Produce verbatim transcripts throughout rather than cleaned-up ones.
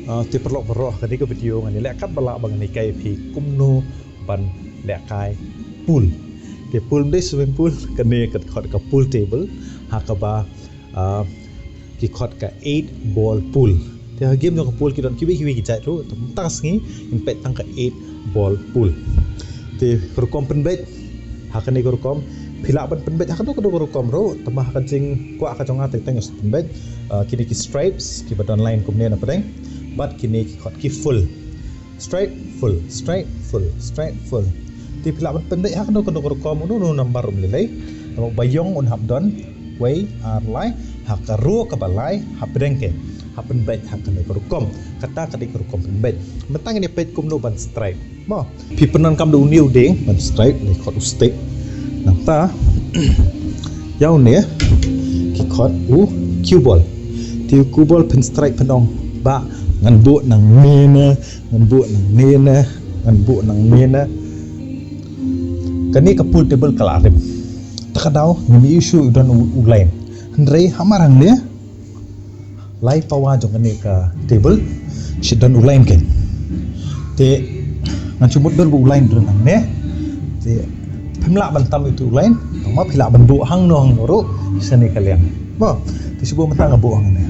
Ah, te paralok baroh, ha kane ka video ngan ïaleh katba lah ba ngan hikai ïa phi kumno ban lehkai pool. Te pool ym dei swimming pool, kane ka khot ka pool table, ha kaba, ah, ki khot ka eight ball pool. Te ha game jong ka pool ki don kiwei kiwei ki jait ruh, te mynta ka sngi ngin peit tang ka eight ball pool. Te ka rukom pynbeit, ha kane ka rukom phi lah ban pynbeit ha kano kano ka rukom ruh, tangba ha ka jingkwah ka jong nga te tang ïa pynbeit, ah, kine ki stripes kiba don line kumne na pdeng, bad kine ki khot ki full. Stripe, full, stripe, full, stripe, full. Te phi lah ban pynbeit ha kano kano ka rukom, uno uno u number um lei lei. Namar ba ïong un hap don wei, ar, lai, ha ka row kaba lai hapdeng, ke hap pynbeit ha kane ka rukom. Kata ka dei ka rukom pynbeit. Mynta ngin ïa peit kumno ban stripe. Mo, phi pyndonkam da une u dieng ban stripe, ne khot u stick. Nangta ïa une ki khot u cue ball. Te u cue ball phin stripe, phin ong ba ngan buh nangne ne, ngan buh nangne ne, ngan buh nangne ne. Kane ka pool table ka la rim. Ta ka daw ngin ïohi shuh u don u, u line. Hynrei ha marang ne lai pawa jong kane ka table shi don u line, ke. Te ngan shu mut don u line don hangne. Te phim lah ban tam ïa uto u line, tangba phi lah ban buh hangno hangno ruh sha kane ka liang. Mo, te shu buh mynta, nga buh hangne.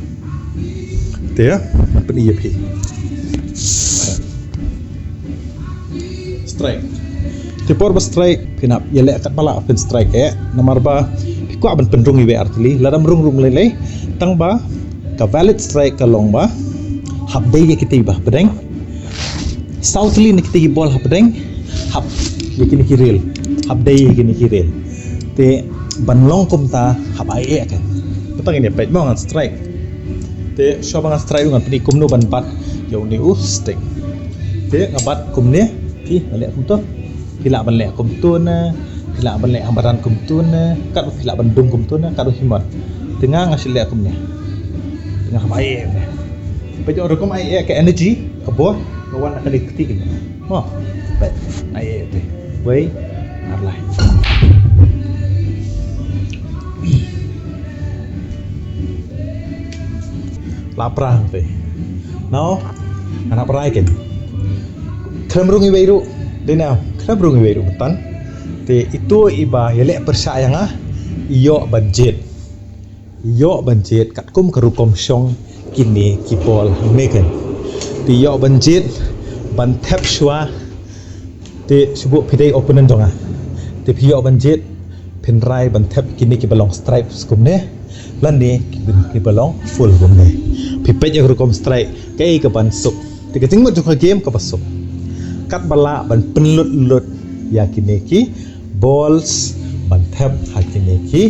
Te ïa, ngan pyni ïa phi. Strike. Te por ba strike phin hap ïaleh katba lah phin strike, eh, namar ba phi kwah ban pynrung iwei ar tylli, lada ym rung rung lei lei. Tangba ka valid strike ka long ba hap dei ïa kitei ba hapdeng. Saw tylli na kitei ki ball hapdeng, hap ïa kine ki rail, hap dei ïa kine ki rail. Te ban long kumta hap ai eh, ke. Mynta ngin ïa peit mo, ngan strike. Te shuwa ba ngan strike ruh ngan pyni kumno ban bat ïa une u stick. Te nga bat kumne, phi, nga leh kumto. Phi lah ban leh kumto ne, phi lah ban leh ha madan kumto ne, katba phi lah ban dung kumto ne, katba phi mon. Te nga, nga shu leh kumne. Te nga hap ai eh kumne. Peit ïa u rukom ai eh, ka energy ka bor ka wan na kane ka kti kane. Mo, peit, ai eh te. Wei, ar, lai. La pra hangtei. Now ngan hap rai kein. Khlem rung iwei ruh. Dei na, khlem rung iwei ruh mynta. Te ito iba ïaleh pyrshah ïa nga, i ïoh ban jied. I ïoh ban jied katkum ka rukom shong kine ki ball hangne, kein. Te i ïoh ban jied ban thep shuwa. Te shu buh phi dei opponent jong nga. Te phi ïoh ban jied, phin rai ban thep kine kiba long stripes kumne, lane ki, kiba long full kumne. Phi peit ïa ka rukom strike, kaei kaban suk. Te ka jingmut jong ka game kaba suk, katba lah ban pynlut lut ïa kine ki balls ban thep ha kine ki,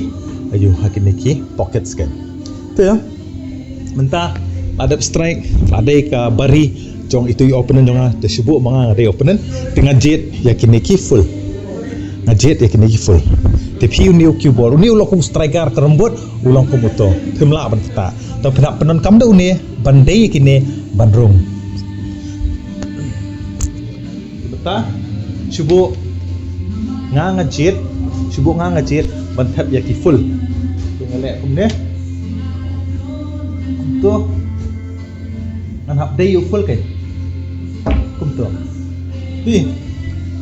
aïu, ha kine ki pockets, kein. Te mynta la dep strike, la dei ka bari jong ito i opponent jong nga, te shu buh ma nga, nga dei opponent, te nga jied ïa kine ki full. Nga jied ïa kine ki full. Te phi, une u cue ball, une u long kum striker ka rambut, u long kum uto. Phim lah ban ktah. Te phin hap pyndonkam da une ban dei ïa kine ban rung. Mynta shu buh nga, nga jied, shu buh nga, nga jied ban thep ïa ki full. Te nga leh kumne. Kumto. Ngan hap dei ïa u full, kein. Kumto. Te,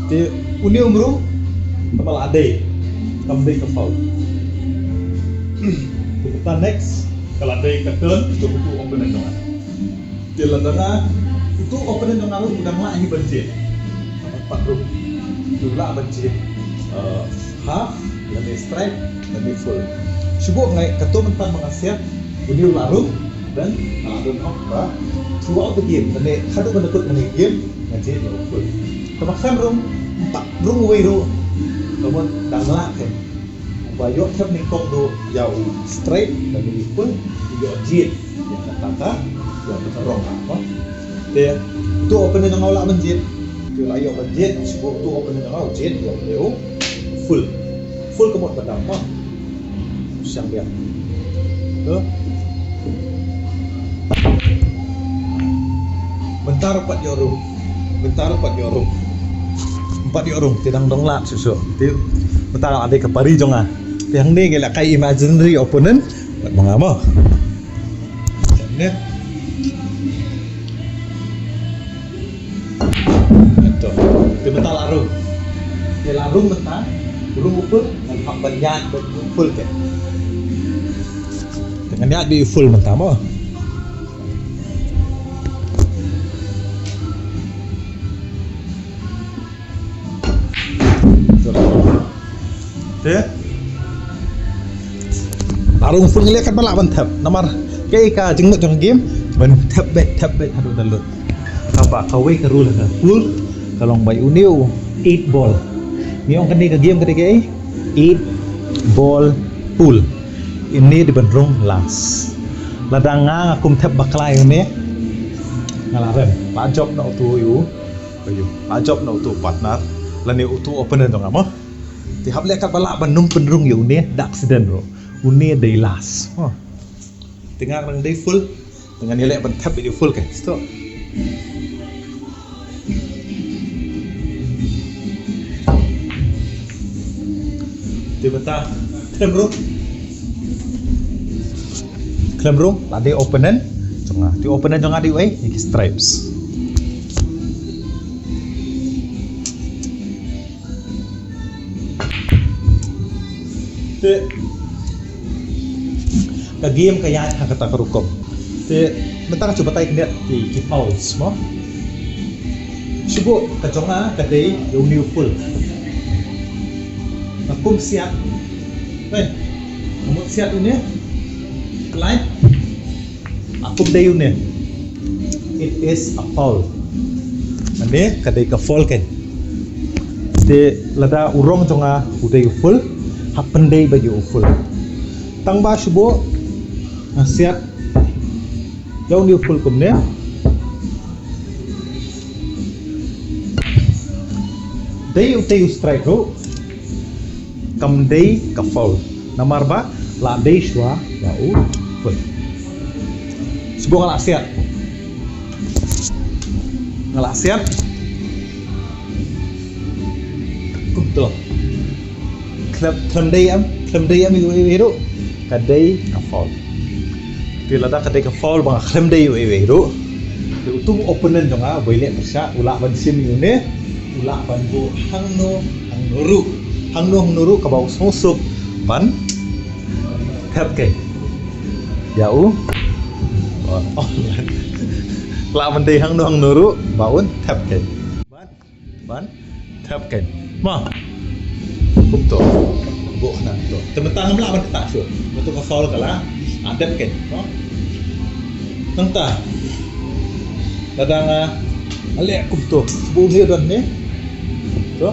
te une um rung, tangba la dei. Kam dei ka foul. Te mynta next ka la dei ka turn jong uto u opponent jong nga. Te lada nga, uto u opponent jong nga ruh u dang lah hi ban jied. Namar pat ruh u lah ban jied, eh, half, lane strike, lane full. Shu buh nga, kato mynta ba nga siat, une u la rung, then nga la don hok ba throughout the game, lane haduh ban da kut kane ka game, nga jied ïa u full. Tangba khlem rung, ym pat rung uwei ruh, ka mut dang lah, kein. Ba ïoh thep nyngkong ruh ïa u strike, lane u full, ïoh jied ïa kata ka, ïa kata ka rong, mo. Te uto u opponent jong nga u lah ban jied, te u la ïoh ban jied, shu buh uto u opponent jong nga u jied ïa u full. Full ka mut ba dam, mo. Sngewsih biang. To. Mynta ruh pat ïoh rung. Mynta ruh pat ïoh rung. Ym pat ïoh rung, te dang dong lad shuh shuh. Te mynta la dei ka bari jong nga. Te hangne ngi la kai imaginary opponent bad ma nga, mo. Ne. Rung mynta, rung u full, ngan hap ban ïaid bad u full kan. Te ngan ïaid bad u full mynta mo. Te. Arung full ngi leh kat ba lah ban thep. Namar kaei ka jingmut jong game ban thep beit, thep beit haduh da lut. Kaba kawei ka rule ha ka pool ka long ba ïa une u eight ball. Ngi ong kane ka game ka dei kaei? Eight ball pool. Ine dei ban rung last. Lada nga nga kum thep bakla ïa une, nga la rem. Ba jop na utu ïa u. Ayu, ba jop na utu partner lane utu opponent jong nga mo. Te hap leh kat ba lah ban nym pynrung ïa une da accident ruh. Une dei last. Mo. Te nga ngan dei full. Te ngan ïaleh ban thep ïa u full kan. Stop. Te mynta khlem rung. Khlem rung, la dei opponent jong nga. Te opponent jong nga dei uei? Ïa ki stripes. Te ka game ka ïaid ha kata ka rukom. Te mynta ka shu batai khyndiat ki, ki fouls mo. Shu buh ka jong nga ka dei ïa une u full. Nga kum siat. Wei. Nga mut siat une. Line. Nga kum dei une. It is a foul. Mane ka dei ka foul kan. Te lada u rong jong nga u dei u full, hap pyndei bad ïa u full. Tang ba shu buh nga siat ïa une u full kumne. Dei utei u strike ruh kam dei ka foul. Namar ba la dei shuwa ïa u full. Shu buh nga la siat. Nga la siat. Kumto. Khlem, khlem dei em, khlem dei em ïa uwei ruh. Ka dei ka foul. Te lada ka dei ka foul ba nga khlem dei ïa uwei ruh. Te utu u opponent jong nga uba ïaleh pyrshah u lah ban shim ïa une, u lah ban buh hangno hangno ruh. Hangno hangno ruh kaba u sngewsuk ban thep keiñ. Ïa u. Oh, oh. Lah ban dei hangno hangno ruh ba un thep keiñ. Ban, ban thep keiñ. Mo. Kumto. Buh na to. Te mynta ngam lah ban ktah shuh. Mynta ka foul ka la. Ah, thep keiñ. Mo. Nangta. Lada nga, ah, leh kumto. Buh ni don ni. To.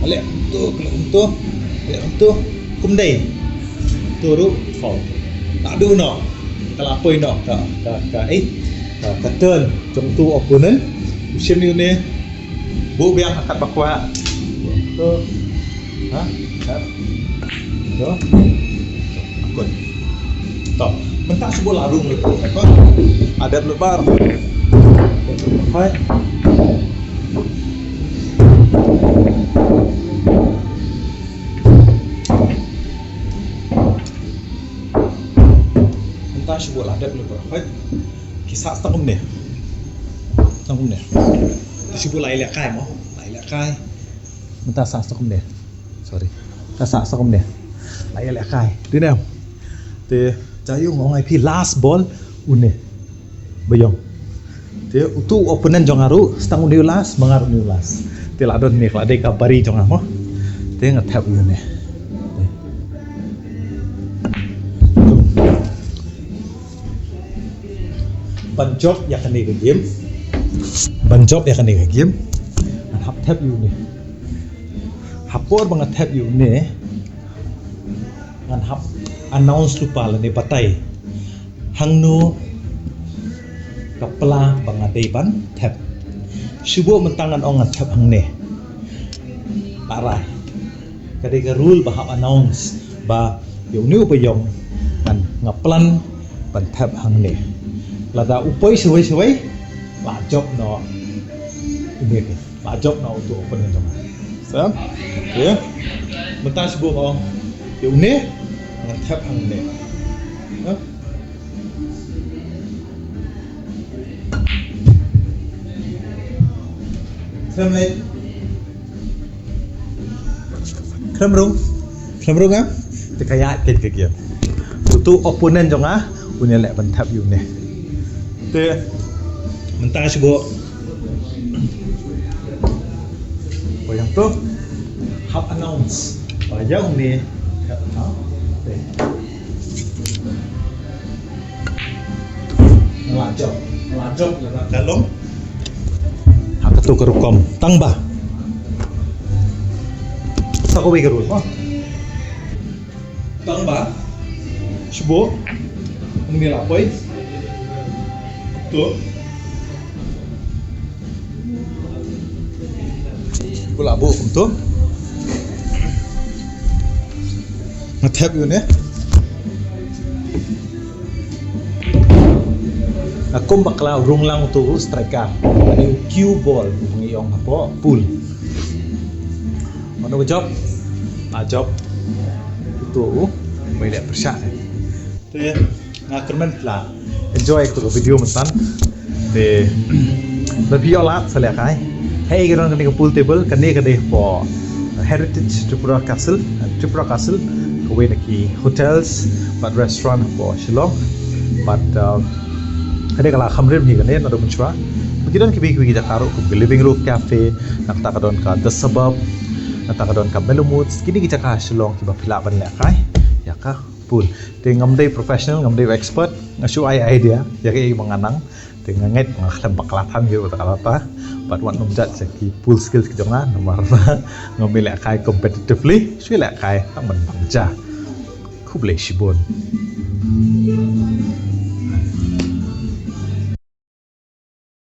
Ah, leh kumto, leh kumto. Leh kumto. Kum dei. To ruh foul. Naduh noh. Ka la poi noh ka, ka, ka, eh, ka, ka turn jong utu u opponent. U shim ïa une. Buh biang ha kat ba kwah. To. Ha? Kat. To. Akut. To. Mynta shu buh la rung lut. Akut. Adat lut bar. Hai. Mynta shu buh la dep lut bar. Hai. Ki sah stang kumne. Stang kumne. Te shu buh la ïalehkai mo. La ïalehkai. Mynta sah stang kumne. Sorry. Ka sah stang kumne. La ïalehkai. Dei ne em. Te Jaiung ong ai phi last ball une. Ba ïong. Te utu u opponent jong nga ruh, stang une u last, ma nga ruh une u last. Te la don ne, ka la dei ka bari jong nga mo. Te nga thep ïa une. Te. Ban jop ïa kane ka game. Ban jop ïa kane ka game. Ngan hap thep ïa une. Ha por ba nga thep ïa une. Ngan hap announce lypa lane batai hangno ka pla ba nga dei ban thep. Shu buh mynta ngan ong ngan thep hangne. La rai. Ka dei ka rule ba hap announce ba ïa une uba ïong ngan, nga plan ban thep hangne. Lada u poi shawei shawei la jop noh. Une ka La jop na utu opponent jong nga. Sa? Ye. Mynta shu buh nga ong. Ïa une ngan thep hangne. Ha? Thep leh. Khlem rung. Khlem rung ah. Te ka ïa ket ka game. Utu opponent jong nga, un ïa leh ban thep ïa une. Te mynta shu bok. Ko ïa to. Hap announce. Ba ïa une. Hap announce. Te. Nga la jop, nga la jop, nga la kalong. Ha kato ka rukom. Tang ba. Sa kawei ka rukom. Tang ba. Shu bok. Ngi la poi. To. Ko la bok kumto. Nga thep ïa une. Nga kum bakla rung lang uto u striker. Ani u cue ball ngi ong hapoh pool. Mano ka jop? Nga jop. Uto u mei leh pyrshah. Te nga kyrmen la enjoy ka video mynta. Te ba phi ïoh lad sa lehkai. Hei ka don kane ka pool table, kane ka dei hapoh Heritage Tripura Castle, Tripura Castle, kawei na ki hotels bad restaurant hapoh Shillong. Bad uh, kane ka la kham rim hi kane naduh mynshuwa. Ki don kiwei kiwei ki jaka ruh kum ka Living Room Cafe, nangta ka don ka The Suburb, nangta ka don ka Melomoods, kine ki jaka Shillong kiba phi lah ban lehkai ïa ka pool. Te ngam dei professional, ngam dei expert, nga shu ai idea ïa kaei ba nga nang. Te nga ngeit nga khlem bakla than ïa kata kata. Bad wat nym judge ïa ki pool skills ki jong nga namar ba ngam lehkai competitively, shu lehkai tang ban bang ja. Khublei shibun.